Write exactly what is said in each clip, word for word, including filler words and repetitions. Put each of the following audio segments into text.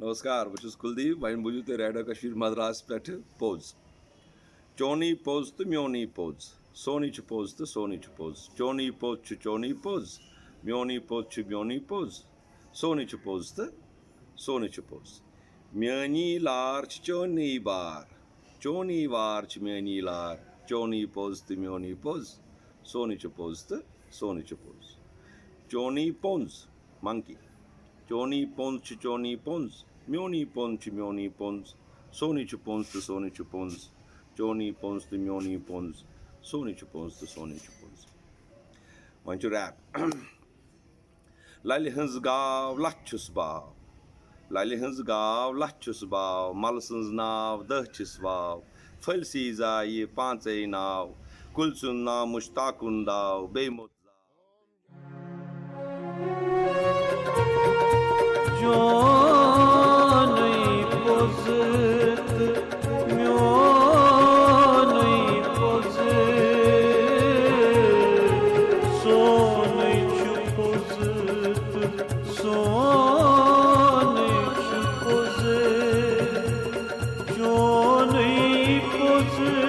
نمسکار، بہٕ چھُس کلدیپ۔ وۄنۍ بوٗزِو تُہۍ ریڈیو کشمیر مدراس پٮ۪ٹھٕ پوٚز۔ چونُے پوٚز تہٕ میونُے پوٚز، سونُے چھُ پوٚز تہٕ سونُے چھُ پوٚز۔ چونُے پوٚز چھُ چونُے پوٚز، میونُے پوٚز چھُ میونُے پوٚز، سونُے چھُ پوٚز تہٕ سونُے چھُ پوٚز۔ میٲنی لار چھِ چونُے بار، چونُے وار چھِ میٲنی لار۔ چونُے پوٚز تہٕ میونُے پوٚز، سونُے چھُ پوٚز تہٕ سونُے چھُ پوٚز۔ چونُے پوٚنز، منکی۔ چونُے پوٚنز چھُ چونُے پوٚنز، میونُے پوٚنز چھُ میونُے پوٚنز، سونُے چھُ پوٚنز تہٕ سونُے چھُ پوٚنز۔ چونُے پوٚنز تہٕ میونُے پوٚنز، سونُے چھُ پوٚنز تہٕ سونُے چھُ پوٚنز۔ وۄنۍ چھُ ریپ۔ لَلہِ ہٕنٛز گاو لَچھ چھُس باو، لَلہِ ہٕنٛز گاو لَچھ چھُس باو، مَلہٕ سٕنٛز ناو دٔہ چھِس واو۔ پھٔلۍ سی زایہِ پانٛژَے ناو، کُلۍ سُنٛد ناو مُشتاقُن داو، بیٚیہِ موٚت زاو۔ چونُے پوٚز تہٕ میونُے پوٚز، سونُے چھُ پوٚز تہٕ سونُے چھُ پوٚز۔ چونُے پوٚز چھُ چونُے پوٚز، میونُے پوٚز چھُ میونُے پوٚز، سونُے پوٚز چھُ چونُے پوٚز۔ چونُے پوٚز چھُ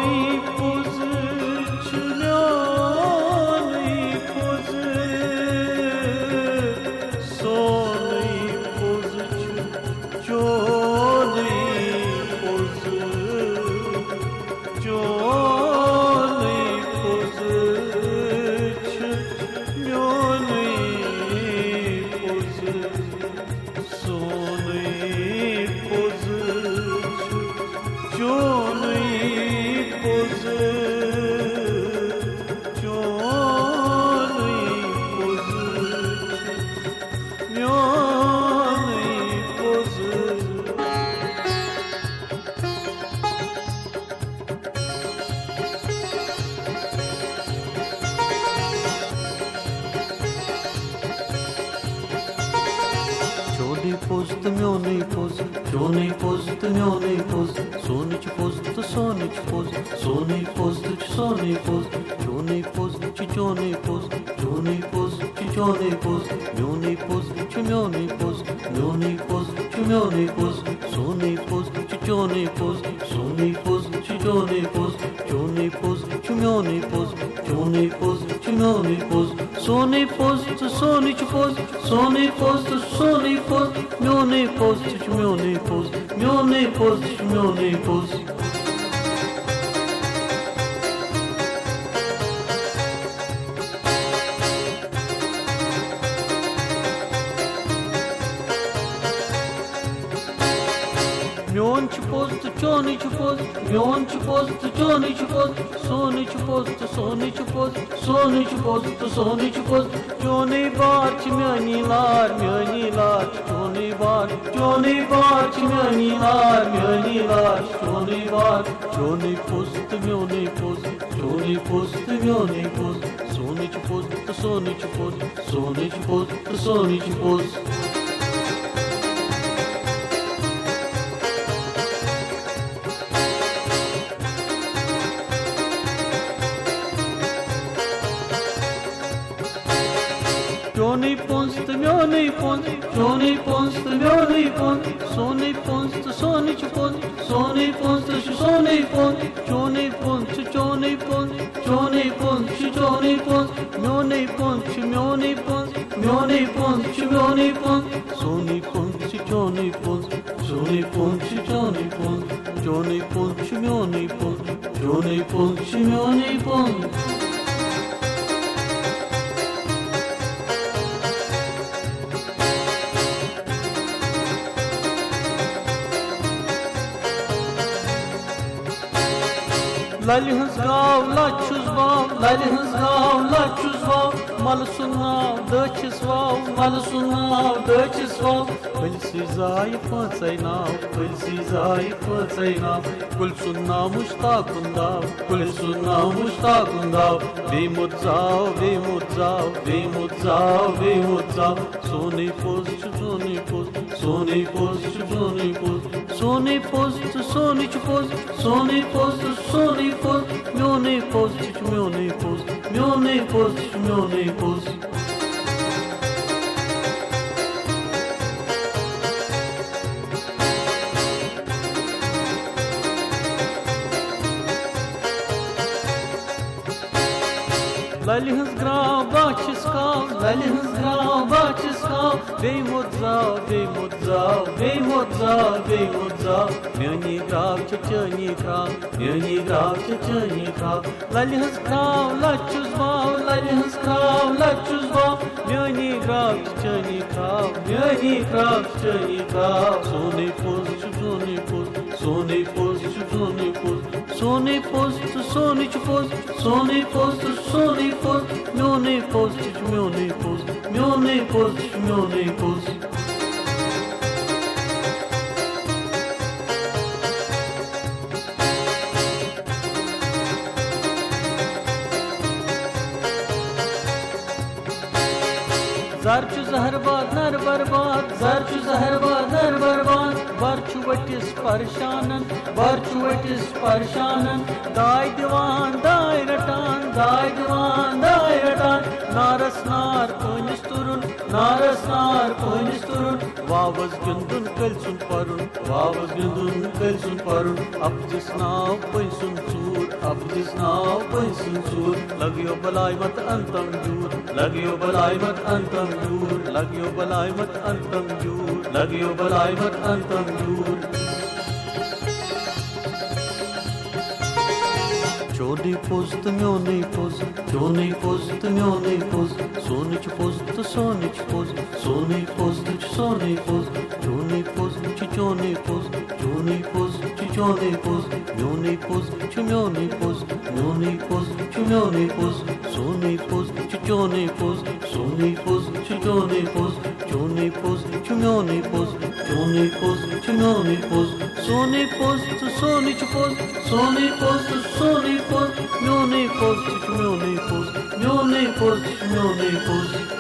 میونُے پوٚز، سونُے پوٚز چھُ چونُے پوٚز، چونُے پوٚز چھُ میونُے پوٚز۔ چونُے پوٚز تہٕ میونُے پوٚز، چونُے پوٚز تہٕ میونُے پوٚز، سونُے چھُ پوٚز تہٕ سونُے چھُ پوٚز، سونُے پوٚز تہٕ چھُ سونُے پوٚز، چونُے پوٚز چھُ چونُے پوٚز، چونُے پوٚز چھُ چونُے پوٚز، میونُے پوٚز چھُ میونُے پوٚز، میونُے پوٚز چھُ میونُے پوٚز، سونُے پوٚز چھُ چونُے پوٚز، سونُے پوٚز چھُ چونُے پوٚز، چونُے پوٚز چھُ میونُے پوٚز، چونُے پوٚز چھُ میونُے پوٚز، سونُے پوٚز تہٕ سونُے چھُ پوٚز، سونُے پوٚز تہٕ سونُے پوٚز، میونُے پوٚز تہٕ چھُ میونُے پوٚز، میونُے پوٚز تہٕ چھُ میونُے پوٚز۔ میون چھُ پوٚز تہٕ چونُے چھُ پوٚز، میون چھُ پوٚز تہٕ چونُے چھُ پوٚز، سونُے چھُ پوٚز تہٕ سونُے چھُ پوٚز، سونُے چھُ پوٚز تہٕ سونُے چھُ پوٚز۔ چونُے بار چھِ میٲنی لار، میٲنی لار چھِ چونُے بار، چونُے بار چھِ میٲنی لار، میٲنی لار چھِ چونُے بار۔ چونُے پوٚز تہٕ میونُے پوٚز، چونُے پوٚز تہٕ میونُے پوٚز، سونُے چھُ پوٚز تہٕ سونُے چھُ پوٚز، سونُے چھُ پوٚز تہٕ سونُے چھُ پوٚز۔ چونُے پوٚز تہٕ میونُے پوٚز، چونُے پوٚز تہٕ میونُے پوٚز، سونُے پوٚز تہٕ سونُے چھُ پوٚز، سونُے پوٚز تہٕ چھُ سونُے پوٚز، چونُے پوٚز چھُ چونُے پوٚز، چونُے پوٚز چھُ چونُے پوٚز، میونُے پوٚز چھُ میونُے پوٚز، میونُے پوٚز چھُ میونُے پوٚز، سونُے پوٚز چھُ چونُے پوٚز، سونُے پوٚز چھُ چونُے پوٚز، چونُے پوٚز چھُ میونُے پوٚز، چونُے پوٚز چھُ میونُے پوٚز۔ لَلہِ ہٕنٛز گاو لَچھ چھُس باو، لَلہِ ہٕنٛز گاو لَچھ چھُس باو، مَلہٕ سُنٛد ناو دٔچھِس واو، مَلہٕ سُنٛد ناو دٔچھِس واو۔ پھٔلۍ سٕے زایہِ پانٛژَے ناو، پھٔلۍ سٕے زایہِ پانٛژَے ناو۔ کُلۍ سُنٛد ناو مُشتاقُن داو، کُلۍ سُنٛد ناو مُشتاقُن داو۔ بیٚیہِ موٚت زاو، بیٚیہِ موٚت زاو، بیٚیہِ موٚت زاو، بیٚیہِ موٚت زاو۔ سونُے پوٚز چھُ سونُے پوٚز، سونُے پوٚز چھُ سونُے پوٚز، سونُے پوٚز تہٕ سونُے چھُ پوٚز، سونُے پوٚز تہٕ سونُے پوٚز، میونُے پوٚز تہِ چھُ میونُے پوٚز، میونُے پوٚز، یہِ چھُ میونُے پوٚز۔ لَلہِ ہٕنٛز گرٛاو بہٕ چھُس کاو، لَلہِ ہٕنٛز گرٛاو بہٕ چھُس کاو، بیٚیہِ موٚت زاو، بیٚیہِ موٚت زاو، بیٚیہِ موٚت زاو، بیٚیہِ موٚت زاو۔ میٛٲنی گرٛاو چھِ چٲنی گرٛاو، میٛٲنی گرٛاو چھِ چٲنی گرٛاو۔ لَلہِ ہٕنٛز کرٛاو لَچھ چھُس باو، لَلہِ ہٕنٛز کرٛاو لَچھ چھُس باو۔ میٛٲنی کرٛاو چھِ چٲنی کرٛاو، میٛٲنی کرٛاو چھِ چٲنی کرٛاو۔ سونُے پوٚز چھُ، سونُے پوٚز، سونُے پوٚز چھُ، سونُے پوٚز، سونُے پوٚز تہٕ سونُے چھُ پوٚز، سونُے پوٚز تہٕ سونُے پوٚز۔ میٛونُے پوٚز تہِ چھُ، میٛونُے پوٚز، میٛونُے پوٚز تہِ چھُ، میٛونُے پوٚز۔ زر چھُ زہر باد نر برباد، زر چھُ زہر باد نر برباد، بر چھُ ؤٹِس پرشانن، بر چھُ ؤٹِس پرشانن، داے دِوان داے رٹان، داے دِوان داے رٹان، نارس نار پٲنِس تُرُن، نارس نار پٲنِس تُرُن، واوس گِنٛدُن کٔلۍ سُنٛد پرُن، واوس گِنٛدُن کٔلۍ سُنٛد پرُن، اپزِس ناو پٔنٛزۍ سُنٛد ژوٗر، اپزِس ناو پٔنٛزۍ سُنٛد ژوٗر، لگیو بلاے مت انتم جوٗر، لگیو بلاے مت انتم جوٗر، لگیو بلاے مت انتم جوٗر، لگیو بلاے مت انتم جوٗر۔ چونُے پوٚز تہٕ میونُے پوٚز، چونُے پوٚز تہٕ میونُے پوٚز، سونُے چھُ پوٚز تہٕ سونُے چھُ پوٚز، سونُے پوٚز تہٕ چھُ سونُے پوٚز، چونُے پوٚز چھُ چونُے پوٚز، چونُے پوٚز چھُ چونُے پوٚز، میونُے پوٚز چھُ میونُے پوٚز، میونُے پوٚز چھُ میونُے پوٚز، سونُے پوٚز چھُ چونُے پوٚز، سونُے پوٚز چھُ چونُے پوٚز، چونُے پوٚز چھُ میونُے پوٚز، چونُے پوٚز چھُ میونُے پوٚز، سونُے پوٚز تہٕ سونُے چھُ پوٚز، سونُے پوٚز تہٕ سونُے پوٚز، میونُے پوٚز تہِ چھُ میونُے پوٚز، میونُے پوٚز تہِ چھُ میونُے پوٚز۔